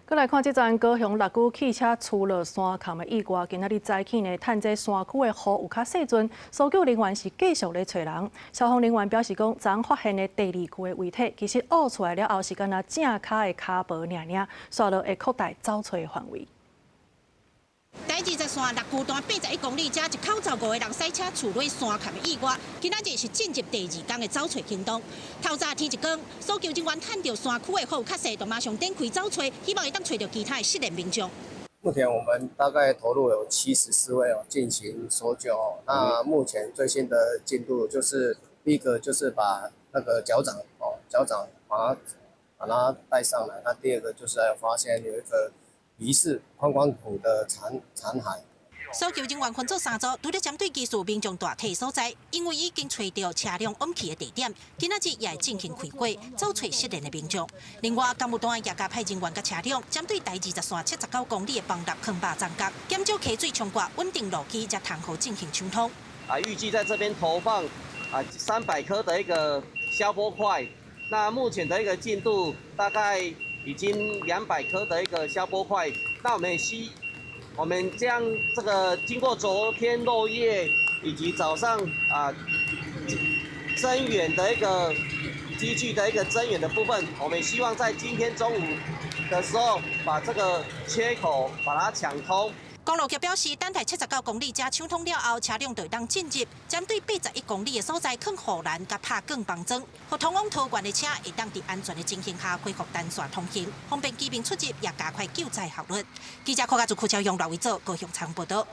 閣來看這陣高雄六龜汽車墜落山崁的意外，今仔日早起呢，趁這山區的雨有較細陣，搜救人員是繼續咧揣人。消防人員表示講，昨發現的第二具的遺體，其實挖出來了後是干焦正跤的跤脯爾爾，煞落會擴大找揣的範圍。台20線六龜段81公里，這一口載五个人賽車墜落山崁的意外，今仔日是進入第二工的找揣行動。透早天一光，搜救人員趁著山區的雨較細，就馬上展開找揣，希望會當揣著其他的失聯民眾。目前我們大概投入有74位哦進行搜救。那目前最新的進度就是第一個就是把那個腳掌哦腳掌把它帶上來。那第二個就是還有發現有一個疑似髖關骨的殘骸。搜救人員分做三組，除了針對疑似民眾大體所在，因為已經揣著車輛往去的地點，今仔日也會進行開火，找揣失聯的民眾。另外，工務單位也加派人員佮車輛，針對台20線79公里的枋立坑壩站角，減少溪水沖過，穩定路基，才通好進行搶通。啊，預計在這邊投放啊300顆的一個消波塊，那目前的一個進度大概已經200顆的一個消波塊，那我們將這個經過昨天落葉以及早上啊增援的一個機具的一個增援的部分，我們希望在今天中午的時候把這個缺口把它搶通。公路局表示，等待79公里遮搶通了後，車輛就會當進入針對81公里的所在，囥護欄佮拍鋼綁樁，予通往桃園的車會當佇安全的情形下恢復單線通行，方便居民出入，也加快救災效率。記者柯家祖、柯超勇、羅偉祖高雄採訪報導。